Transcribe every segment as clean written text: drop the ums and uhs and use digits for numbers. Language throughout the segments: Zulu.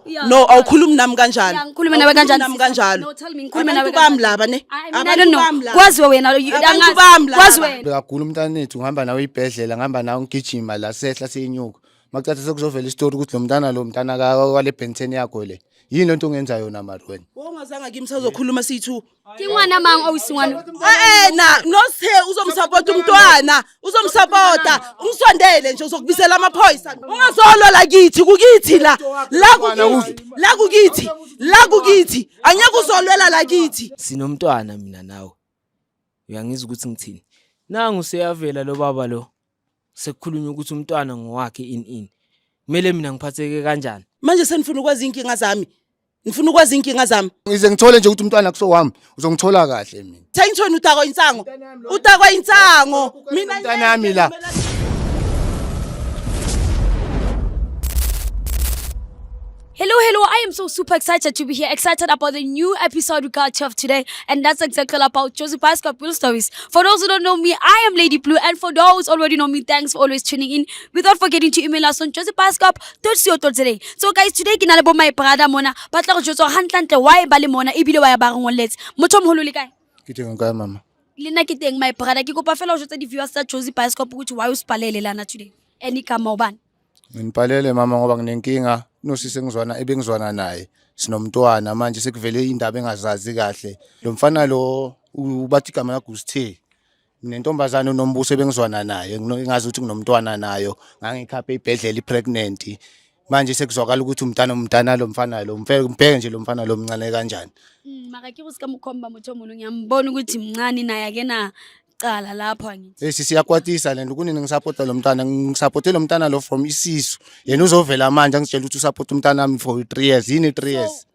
Yeah. No, awukhulumi nami kanjalo. Yeah, ngikhulume nawe kanjani, Awukhulumi nami sister? kanjalo. No, tell me, ngikhulume nawe Abantu bami kanjani? laba ne. I mean, I Abantu don't know. bami laba. Kwaziwe wena, Abantu angazi. bami laba. Kwazi wena. Bekagula umntanethu, ngihamba nawe ibhedlela, ngihamba nawe ngigijima la, sehla seyinyuka. Makucathi sekuzovela isitori ukuthi lo mntana, lo mntana wale Ben 10 yakho le. Yini lento ongenza yona mari wena? Wongazanga kimi sazokhuluma siyi-two. Ke ngwana mang o ngwana? Eh na nosithe uzomsupport umntwana, uzomsupport. Ungisondele nje uzokubisela amaphoyisa. Ungazolwa la kithi, kukithi la. La kukithi, la kukithi, la kukithi. Angeke uzolwela la kithi. Sinomntwana mina nawe. Uyangizwa ukuthi ngithini? Nangu seyavela lo baba lo. Sekukhulunywa ukuthi umntwana ngowakhe in in. Kumele mina ngiphatheke kanjani? Manje senifuna ukwazi inkinga zami. Ngifuna ukwazi inkinga zami. Ngize ngithole nje ukuthi umntwana kusowami, uzongithola kahle mina. Thengithweni utakwa insango. Utakwa insango. Mina Mntanami la. Hello, hello. I am so super excited to be here, excited about the new episode we got to have today. And that's exactly about Joseph Pascal Blue Stories. For those who don't know me, I am Lady Blue. And for those already know me, thanks for always tuning in. Without forgetting to email us on josephascop.co.za. So guys, today ke na le bo my brother mona. Ba tla go jwetsa hantlentle why ba le mona ebile why ba re ngolletse. Motho o moholo le kae? Ke teng kae mama? Le nna ke teng, my brother. Ke kopa fela o jwetsa di-viewers tsa Josie Bioscope ukuthi why o sipalele lana today. And igama ubani? Nginibhalele mama ngoba nginenkinga nosisi engizwana ebengizwana naye. Sinomntwana manje, sekuvele indaba engazazi kahle. Lo mfana lo ubathi igama lakhe uSithe. Nentombazane uNombuso ebengizwana naye, engazi ukuthi nginomntwana nayo, ngangikhaphe ibhedlela ipregnant. Manje sekuzwakala ukuthi umntana lo mfana lo, mbheke nje lo mfana lo mncane kanjani. Mara ke go se ka mokhomba motho o molong, ngiyambona ukuthi mncane naye akena cala lapho, angithi. Eh sisi, iyakwatisa lento. Kunini ngisapota lo mntana, ngisapote lo mntana lo from isisu. Yena uzovela manje angitshela ukuthi usapota umntana wami for 3 years. Yini 3 years?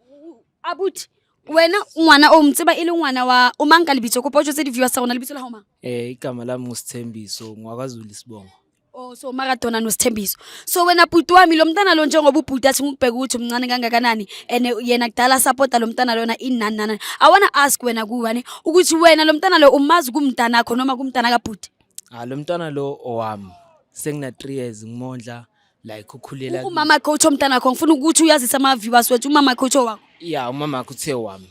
Abuti, wena ngwana o mtseba e le ngwana wa o mang ka lebitso? Kopa o jwetse di-viewers tsa rona lebitso la hao mang. Igama lami nguSithembiso, ngwakwaZulu isibongo. Oh, so Maradona noSithembiso. So wena bhuti wami, lo mntana lo, njengoba ubhuti athi ngikubheka ukuthi umncane kangakanani and yena kudala supporta lo mntana lona inani nani. I wanna ask wena kuwani ukuthi wena lo mntana lo umazi kumntanakho noma kumntana kabhuti? Ah, lo mntwana lo owami. Sengina 3 years ngimondla, like ukhulela. Umama coach omntanakho, ngifuna ukuthi uyazise ama viewers wethu, umama coach wakho. Yeah, umama wakhe uthe wami.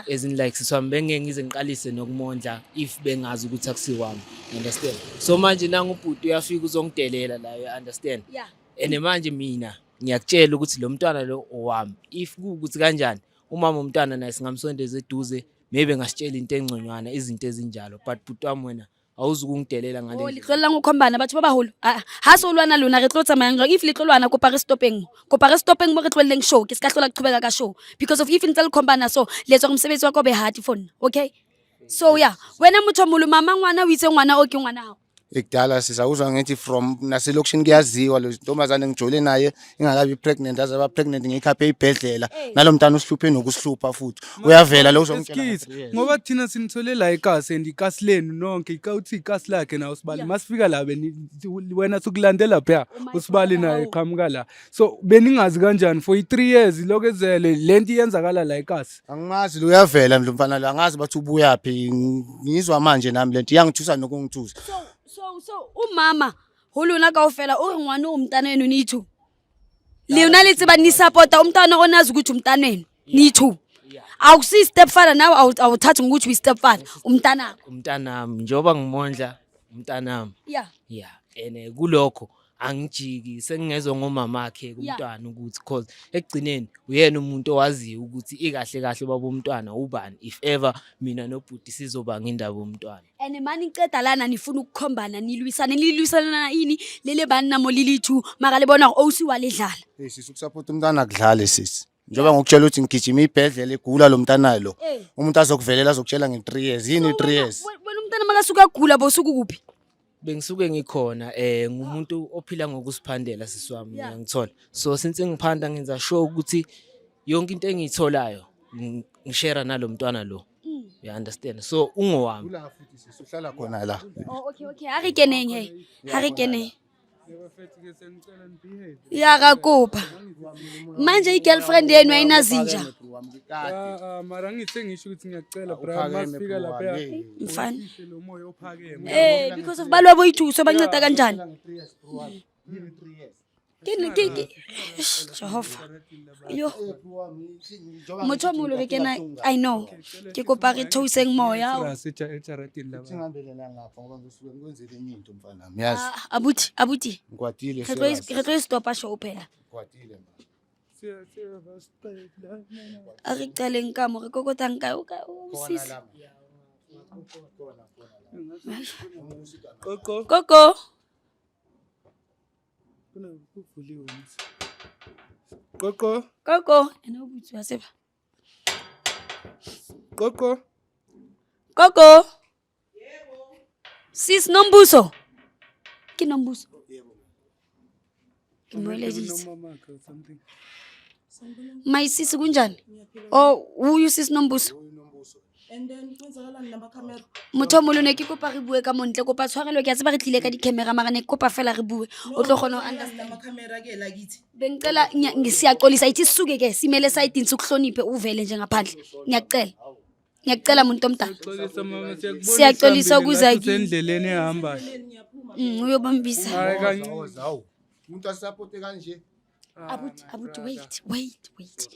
As in like sisi wami, bengeke ngize ngiqalise nokumondla if bengazi ukuthi akusiwami. You understand? So manje nangu ubhuti uyafika uzongidelela la, you understand? Yeah. And manje mina ngiyakutshela ukuthi lo mntwana lo owami. If kuwukuthi kanjani, umama umntwana naye singamsondeza eduze, maybe ngasitshela into engconywana, izinto ezinjalo, but bhuti wami wena awuzukungidelela ngale Oh, ndlela. le tlolelang go khombana batho ba baholo. Ah, ha se o lwana lona, re tlo tsamayang jwang if le tlo lwana? Kopa re stopeng mo. Kopa re stopeng mo, re tlohelleng show. Ke se ka hlola ke qhubeka ka show because of if ntse le khombana, so le etsa gore mosebetsi wa ka o be hard for nna. Okay, so yeah, wena motho o moholo, mama ngwana o itse ngwana o ke ngwana hao. Ekudala sizawuzwa ngithi from naselokishini kuyaziwa lo ntombazane ngijole naye ingakabi pregnant, aze aba pregnant, ngiyikhaphe ibhedlela. Nalo mntana usihluphe nokusihlupha futhi uyavela lo uzongitshela Excuse, ngo-three years. Ngoba thina sinithole la ikasi and ikasi lenu nonke, uthi ikasi lakhe nawe usibali. Masifika la wena sukulandela phela Oh my usibali God, naye hawu. qhamuka la, so beningazi kanjani for i-3 years lokho ezele lento iyenzakala la ikasi? Angimazi lo, uyavela lo mfana lo, angazi bathi ubuyaphi. Ngizwa manje nami lento iyangithusa nokungithusa. So umama ho lona kaofela o re ngwana o mntana eno ni two, lona le tseba ni support-a umntwana onazi ukuthi umntana wenu ni two. Awusi stepfather nawe, awuthathi ngokuthi uyi-stepfather, umntanakho. Umntanami, njengoba ngimondla umntanami. Yeah, and kulokho angijiki, sengingezwa ngomamakhe kumntwana ukuthi cause ekugcineni uyena umuntu owaziyo ukuthi ikahle kahle baba umntwana ubani, if ever mina nobhuti sizoba ngendaba yomntwana. And mani niceda lana nifuna ukukhombana, nilwisane, nilwisana ini lele banna mo le le two, mara le bona gore ausi wa le dlala. Hey sisi, ukusapota umntwana akudlali sisi. Njengoba ngokutshela ukuthi ngigijima ibhedlela egula lo mntana lo. Umuntu azokuvelela azokutshela nge-3 years. Yini 3 years? Wena umntana makasuka agula bosuku kuphi? Bengisuke ngikhona, ngumuntu ophila ngokusiphandela sisi wami. Ngiyangithola, so since ngiphanda ngenza sure ukuthi yonke into engiyitholayo ngishare nalo mntwana lo, you understand? So ungowami. Ula futhi sisi, uhlala khona la. Oh, okay, ha re keneng he, ha re keneng. Ya, ra kopa manje i-girlfriend yenu ayinazinja? Ah, ah, mara ngithi ngisho ukuthi ngiyacela bra, Uphakeme masifika bro lapha wami, hey. Mfana. wehlise lo moya ophakeme. Because of balwa boyi-two, so banceda kanjani? Ke ne ke ke Eish, Jehova. Yo. Motho o moholo re kena I know. Ke kopa re theoseng moya. Serious, ejaradini la bantu. Singihambele nangapha ngoba ngisuke ngikwenzele enye into mfana wami. Yazi Ah, Abuti, abuti. ngikwatile Re tlo serious. re tlo e stopa show phela. Ngikwatile mama. A re qaleng ka mo re kokotang ka o ka o Khona sisi. la. Qoqo. Koko. Kuvuliwe mse. Qoqo. Koko. Ene o butswe wa tseba. Qoqo. Koko. Sis Nombuso. Ke Nombuso. Ke mo eleditse. Nomamakhe or something. My sis kunjani? Oh, uyu sis Nombuso. And then kwenzakalani namakhamera? Motho o moholo ne ke kopa re bue ka montle, kopa tshwarelo ke a tseba re tlile ka di-camera mara ne ke kopa fela re bue. O tlo kgona ho understand. Namakhamera ke la kithi. Bengicela siyaxolisa ithi sisuke ke simele esayidini sikuhloniphe uvele nje ngaphandle. Ngiyacela. Ngiyacela muntu omdala. Xolisa mama siyakubona. Siyaxolisa sihambile ukuza ngathi kini. usendleleni ehambayo. Uyobambisa. Hayi kancane. Woza, hawu. Umuntu asapote kanje. Abuti, abuti wait, wait, wait.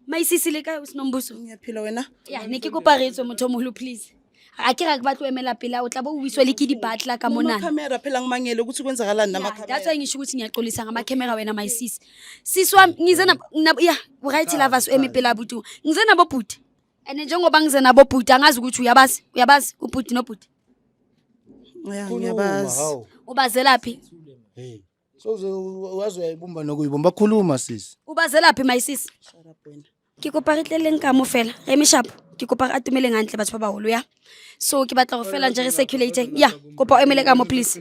My sisi le kae o Sinombuso? Ngiyaphila wena? Ya, ne ke kopa re tswe motho o moholo please. A ke ra ke batlo emela pele o tla bo o wiswe le ke di-butler ka monana. Namakhamera phela ngimangele ukuthi kwenzakalani Yeah, that's namakhamera. why ngisho ukuthi ngiyaxolisa ngama-camera wena my sis. Sis wami ngize na ya, right lovers emi pela abuti. Ngize nabo bhuti. And njengoba ngize nabo bhuti angazi ukuthi uyabazi, uyabazi ubhuti nobhuti. Ya ngiyabazi. Hawu. Ubazelaphi? Hey. So waze uyayibumba nokuyibumba khuluma sisi. Ubazelaphi my sis? Shut up wena. Ke kopa re tleleng ka mo fela. Re eme sharp. Ke kopa re atomeleng hantle batho ba baholo ya. So ke batla go fela nje re circulate. Ya, kopa o emele ka mo please.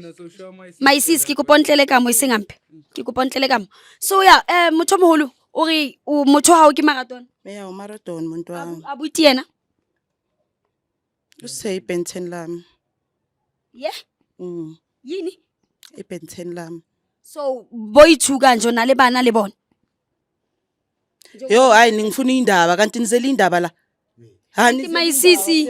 My sis ke kopa o ntlele ka mo e seng hampe. Ke kopa o ntlele ka mo. So ya, motho o moholo o re o motho wa hao ke Maradona. Meya uMaradona muntu wami. Abuti yena. Use iBen 10 lami. Yeah. Yini? iBen 10 lami. So boyi-two kanje o na le bana le bona. Yo hayi ningifuna indaba kanti nizele indaba la. Ha Ngithi my sisi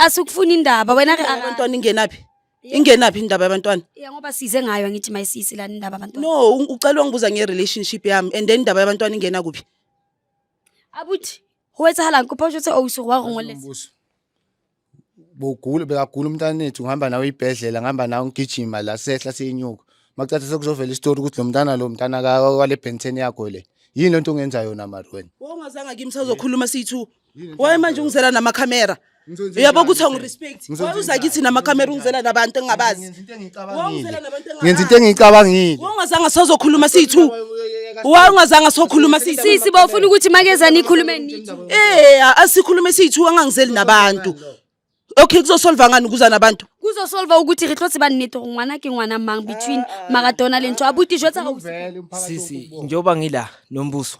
asukufuna indaba wena re abantwana ingenaphi? Ingenaphi indaba yabantwana? Ya ngoba size ngayo ngithi my sisi lana indaba abantwana. No, ucela ungibuza nge-relationship yami and then indaba yabantwana ingena kuphi? Abuti, ho etsahalang? Kopa o jwetse ausi hore wa re ngolletse. Mbuso. Bogula bekagula umntanethu ngihamba nawe ibhedlela ngihamba nawe ngigijima la sehla siyinyuka. Makucatha sekuzovela isitori ukuthi lo mntana lo mntana wale Ben 10 yakho le. Yini lento ongenza yona mari wena? Wawungazange kimi sazokhuluma siyi-two. Why manje ungizela namakhamera? Uyabo ukuthi awungirespect. Why uza kithi namakhamera ungizela nabantu engingabazi? Ngenza into Wawungizela engiyicabangile. nabantu Ngenza into engingabazi. engiyicabangile. Wawungazange sazokhuluma siyi-two. Why ungazange sokhuluma siyi-two? Sisi bawufuna ukuthi makezani ikhulume nithi. Eh, asikhulume siyi-two angangizeli nabantu. Okay, kuzosolva ngani ukuza nabantu? Kuzosolva ukuthi re tlo tseba nnete hore ngwana ke ngwana mang between Maradona le ntho. Abuti jwetsa ausi. Vele umphakathi Sisi wonke ubone. njengoba ngila nombuso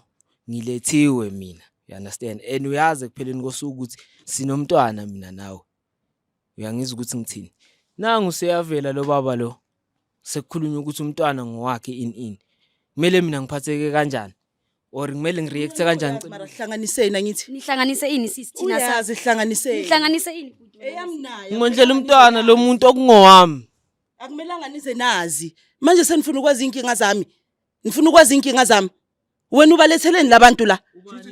ngilethiwe mina you understand and uyazi ekupheleni kosuku ukuthi sinomntwana mina nawe uyangizwa ukuthi ngithini nangu seyavela lo baba lo sekukhulunywa ukuthi umntwana ngowakhe in in kumele mina ngiphatheke kanjani or kumele ngireact kanjani? Mara hlanganiseni angithi. Nihlanganise ini sisi thina sazi. Uyazi hlanganiseni. Nihlanganise ini? Eyami nayo. Ngimondlela umntwana lo muntu okungowami. Akumelanga nize nazi. Manje senifuna ukwazi inkinga zami. Nifuna ukwazi inkinga zami. Wena ubaletheleni labantu la?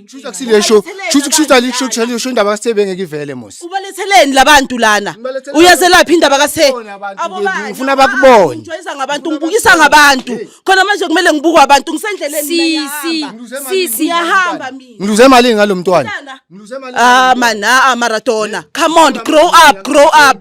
Shuthi akusile show. Shuthi kushuthi alisho kusho sho indaba kaSithebe ngeke ivele mos. Ubaletheleni labantu lana? Ngibaletheleni. Uyazelaphi indaba kaSithebe? Ngibone abantu, Abobani? ngifuna bakubone. Ngijwayeza ngabantu, ngibukisa ngabantu. Khona manje kumele ngibukwe abantu ngisendleleni mina Sisi, ngiyahamba. sisi. Ngiyahamba mina. Ngiluze malini ngalo mntwana? Mntwana. Ngiluze malini? Ah man, ah Maradona. Come on, grow up, grow up.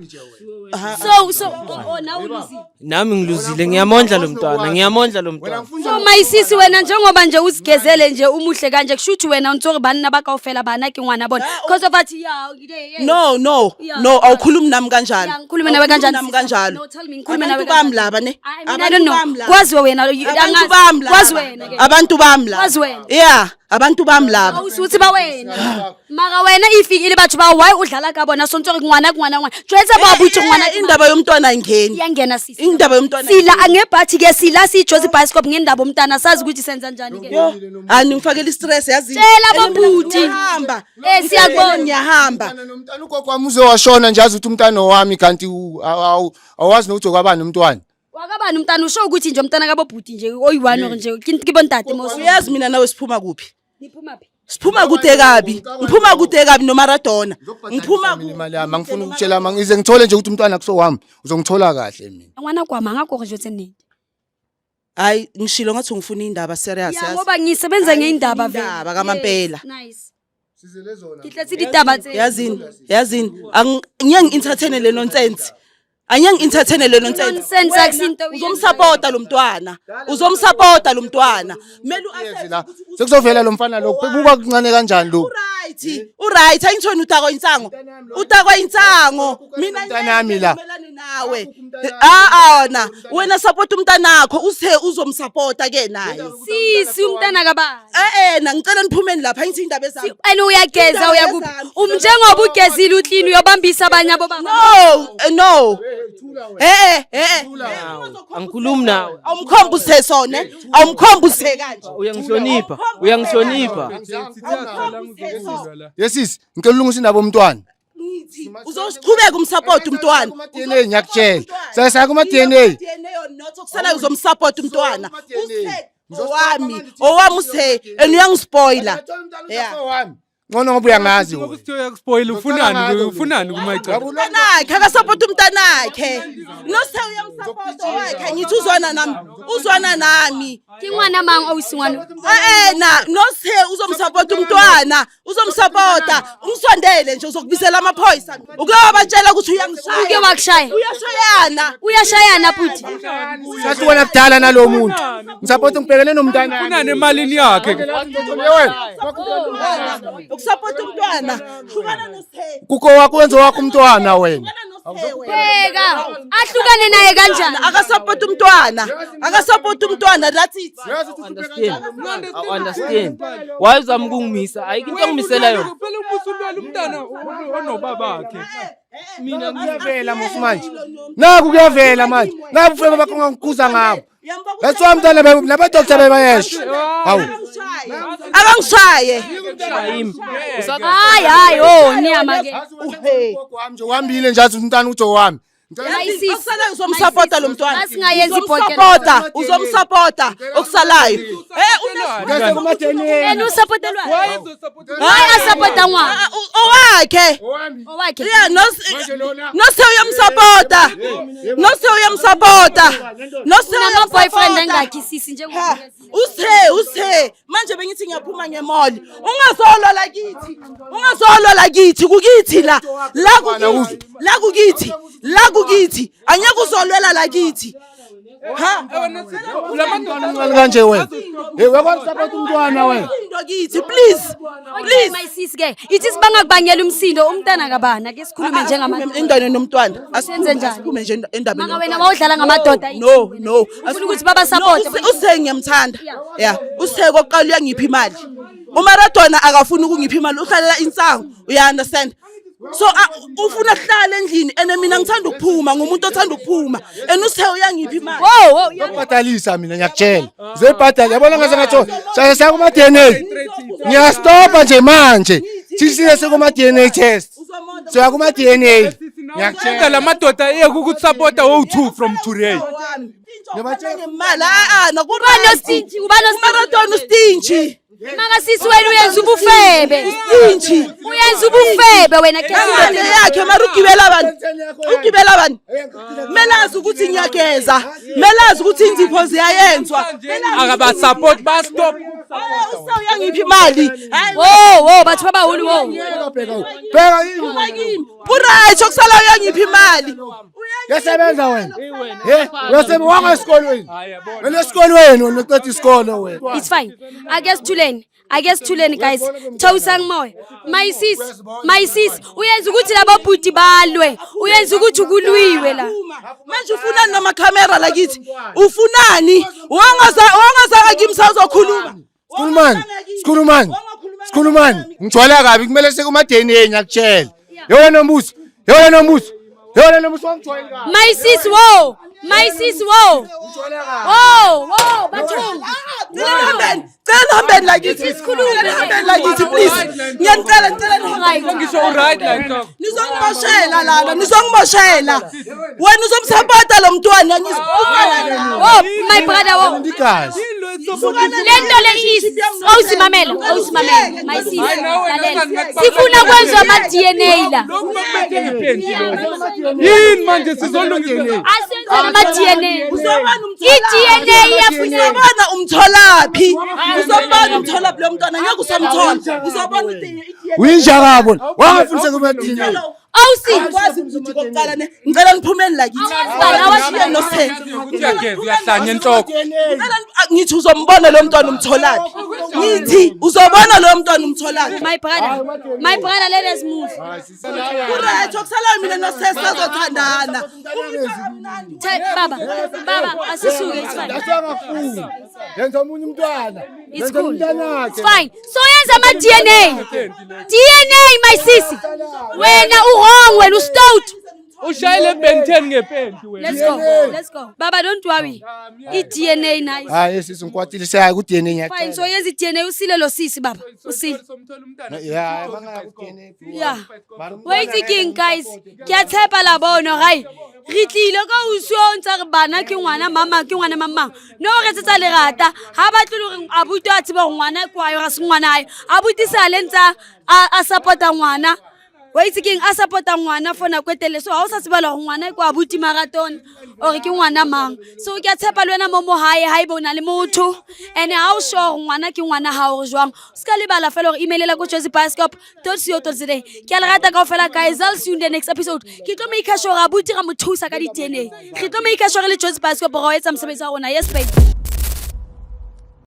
So oh, now uluzile. Nami ngiluzile ngiyamondla lo mntwana, ngiyamondla lo mntwana. So my sisi wena njengoba nje uzigezele nje umuhle kanje kushuthi wena o ntse hore banna ba kaofela bana ke ngwana bona. Because of athi ya yeah. No, no, Yeah. no, awukhulumi nami kanjalo. Yeah, ngikhulume nawe kanjani, Awukhulumi nami sisi? kanjalo. No, tell me, ngikhulume nawe Abantu bami kanjani? laba ne. I mean, I Abantu don't know. bami laba. Kwaziwe wena, Abantu angazi. bami laba. Kwazi wena ke. Abantu bami laba. Kwazi wena. Yeah, abantu bami laba. Awusuthi ba wena. Mara wena if e le batho ba why o dlala ka bona sontse re ngwana ke ngwana ngwana. Jwetsa ba abuti ngwana ke Indaba yomntwana ayingeni. Iyangena sisi. Indaba yomntwana. Sila angebhathi ke sila sijozi bioscope ngendaba umntana sazi ukuthi senza njani ke. Yo, ani ngifakela istress yazi. Tshela bobhuti. Ngiyahamba. Eh siyakubona. Ngiyahamba. Umntana nomntana ugogo wami uze washona nje azi ukuthi umntana owami kanti awazi nokuthi okwabani umntwana. Wakabani umntana usho ukuthi nje umntana kabobhuti nje oyi-one or nje ke bontate mos. Uyazi mina nawe siphuma kuphi? Niphuma phi? Siphuma kude kabi. Ngiphuma kude kabi noMaradona. Ngiphuma Mina imali yami angifuni ukutshela mama ngize ngithole nje ukuthi umntwana kusowami uzongithola kahle mina. Ngwana kwama ngakho nje nnete. Hayi ngishilo ngathi ngifuna indaba serious Ya yazi. ngoba ngisebenza ngeindaba vele. Indaba kamampela. Yes, nice. Ke tletse ditaba tse. Yazini, yazini. Angeke ngi-entertain le nonsense. Angeke ngi-entertain le nonsense. Nonsense akusinto oyenzayo. Uzomsupporta lo mntwana. Uzomsupporta lo mntwana. Kumele Yezi la sekuzovela lo mfana lo buka kuncane kanjani lo. Uright. Uright. Angithoni utakwa insango. Utakwa insango. Mina Umntanami la. ngimelane nawe. Ah ah na. Wena support umntanakho uthe uzomsupporta ke naye. Sisi umntana kabani? Eh eh na ngicela niphumeni lapha angithi indaba ezami. And uyageza uyakuphi? Njengoba ugezile uclean uyobambisa abanye abobaba. No, no. Eh eh eh. Angikhulumi nawe. Awumkhomba uthe sona, awumkhomba uthe kanje. Uyangihlonipha, uyangihlonipha. Yesisi ngicela ulungise indaba yomntwana. Ngithi uzoqhubeka umsupport umntwana. DNA ngiyakutshela. Saya kuma DNA. DNA or not okusalayo uzomsupport umntwana. Uthe owami, owami uthe and uyangispoiler. Yeah. Ngcono ngoba uyangazi wena. Ukuthi uyakuspoil ufunani ufunani kumayicala. Umntanakhe akasupport umntanakhe. Nosithe uyamsupport owakhe ngithi uzwana nami, uzwana nami. Ke ngwana mang ausi ngwana? Eh eh na nosithe uzomsupport umntwana, uzomsupporta. Ungisondele nje uzokubizela amaphoyisa. Ukuyobatshela ukuthi uyangishaya. Uke wakushaya. Uyashayana. Uyashayana bhuti. Sahlukana kudala nalo muntu. Ngisupport ngibhekene nomntana. Ufunani emalini yakhe ke? Wena Ukusupport umntwana. Hlukana nosithe. kukho wakho wenza wakho umntwana wena. Hlukana nosithe wena. Bheka. Ahlukane naye kanjani? Akasupport umntwana. Akasupport umntwana that's it. Understand? I understand. Why uzama ukungimisa? Ayikho into ongimisela yona. Phela umusa ulwela umntana onobabakhe. Mina Kuyavela mos manje. Naku kuyavela manje. Nabu ufebe bakho ngangikhuza ngabo. That's why umntwana nabadoktor bebayesho. Hawu. Akangishaye. ngishayimi. Hayi hayi oh niyama ke. Wami nje uhambile nje athi umntana uthi owami. My sis. Okusalayo uzomsupporta lo mntwana. Asingayenzi ibhokela. Uzomsupporta, uzomsupporta okusalayo. Eh Ngeke kuma DNA. And usupportelwa. Wayezosupport Hayi asupporta ngwana. owakhe. Owakhe. Yeah, no no se uyamsupporta. No se uyamsupporta. No se Unama boyfriend uyamsupporta. engakhi sisi njengoba Ha, Uthe uthe manje bengithi ngiyaphuma ngemall. Ungazolwa la kithi. Ungazolwa la kithi kukithi la. La kukithi. La kukithi. La kukithi. Angeke uzolwela la kithi. Ha? Umncane kanje wena. Hey uyakwazi support umntwana wena. Into kithi please. Please my sis ke. Ithi sibangakubangela umsindo umntana kabani ake sikhulume njengabantu. Indaba nomntwana. Senze njani? Asiphume nje endabeni. Maka wena wawudlala ngamadoda yini? No, no. Ufuna ukuthi babasupport. No, Uthe ngiyamthanda. Yeah. Uthe kokuqala uyangipha imali. uMaradona akafuni ukungipha imali uhlalela insango. Uya understand? So ufuna kuhlala endlini and mina ngithanda ukuphuma ngumuntu othanda ukuphuma and uthe uyangipha imali. Wow, wow. Ngiyakubhadalisa mina ngiyakutshela. Uzoyibhadala yabona ngaze ngathola. Saya saya kuma DNA. Ngiyastopa nje manje. Sisile sekuma DNA test. Siya kuma DNA. Ngiyakutshela la madoda eyeke ukukusupporta wo2 from today. Ngemali ah na Ubani ostingy? Ubani ostingy? uMaradona ustingy. Maka sisi wena uyenza ubufebe. Ustingy. Uyenza ubufebe wena ke. Ingane yakhe mara ugibela bani? Ugibela bani? Kumele azi ukuthi ngiyageza. Kumele azi ukuthi inzipho ziyayenzwa. Akabasupport bastop. Use uyangipha imali. Hayi Wo wo batho ba baholo wo. Bheka yini? phuma kimi. Uright okusala uyangipha imali. Uyasebenza wena. Hey, uyasebenza wanga esikolweni. Wena esikolweni wena uqeda isikolo wena. It's fine. Ake sithuleni. Ake sithuleni guys. Thawusang moya. My sis, my sis uyenza ukuthi laba bhuti balwe. Uyenza ukuthi kulwiwe la. Manje ufunani namakhamera la kithi? Ufunani? Wangaza wangazaka kimi sawuzokhuluma. Sikhulumani? Sikhulumani? Sikhulumani? Ngigcwala kabi kumele sekuma DNA ngiyakutshela. Yewena nombuso. Yewena nombuso. Yewena nombuso wangijwayela kabi. My sis wo. My sis wo. Ngijwayela kabi. Wo wo bathong. Cela nihambeni. Cela nihambeni la kithi. Sikhulume. Cela nihambeni la kithi please. Ngiyanicela ngicela nihambeni. Right. Ngisho uright la enhloko. Nizongimoshela lana, nizongimoshela. Wena uzomsapota lo mntwana ngizifuna Oh, my brother, oh. Igazi. Lento le is awusimamela, awusimamela, my sis. Lalela. Sifuna kwenziwa ama DNA la. Lokhu bakubethe ngepenty lokhu. Yini manje sizolungisa? Asenze ama DNA. Uzobona umthola. I-DNA iyafuneka. Uzobona umtholaphi. Uzobona umtholaphi lo mntwana ngeke usamthola. Uzobona ukuthi i-DNA. Uyinja kabo. Wangafundisa kuma DNA. Awusi. Angikwazi ukuthi kokuqala ne. Ngicela niphumeni la kithi. Awazi bani, awazi Nishiye noSthe. Ukuthi uyageza uyahlanya enhloko. Ngicela ngithi uzombona lo mntwana umtholaphi. Ngithi uzobona lo mntwana umtholaphi. My brother, my brother, let us move. Kuright okusalayo mina noSthe sazothandana. Baba, baba, asisuke, it's fine. Asangafuni. Yenza omunye umntwana. It's cool. It's fine. So yenza ama DNA. DNA my sisi. Wena u-wrong, wena ustout. Ushayele Ben 10 ngepenty wena. Let's go. Let's go. Baba don't worry. I-DNA nice. Hayi sisi ngikwatile siyaya ku DNA Fine. So yenza i-DNA usile lo sisi baba. Usile. Somthola umntwana. Yeah, bangaya ku DNA. Yeah. Wait king guys. Ke a tshepa la bona right. Re tlile ka ausi o ntse re bana ke ngwana mama ke ngwana mamang. No re tsetsa lerata. Ha ba tle hore abuti a tseba hore ngwana ke wa hae, ga se ngwana hae. Abuti sale ntsa a support-a ngwana. Wa itse keng a support-a ngwana for nako e telele. So ha o sa tsebala hore ngwana ke wa abuti Maratona or ke ngwana mang. So ke a tshepa le wena mo mo hae haeba o na le motho and ha o sure hore ngwana ke ngwana hao hore jwang. O ska lebala fela hore email-ela ko jozibioscope.co.za. Ke a le rata kaofela guys. I'll see you in the next episode. Ke tlo make sure abuti ra mo thusa ka di-DNA. Re tlo make sure le Jozi Bioscope ra o etsa mosebetsi wa rona. Yes babe.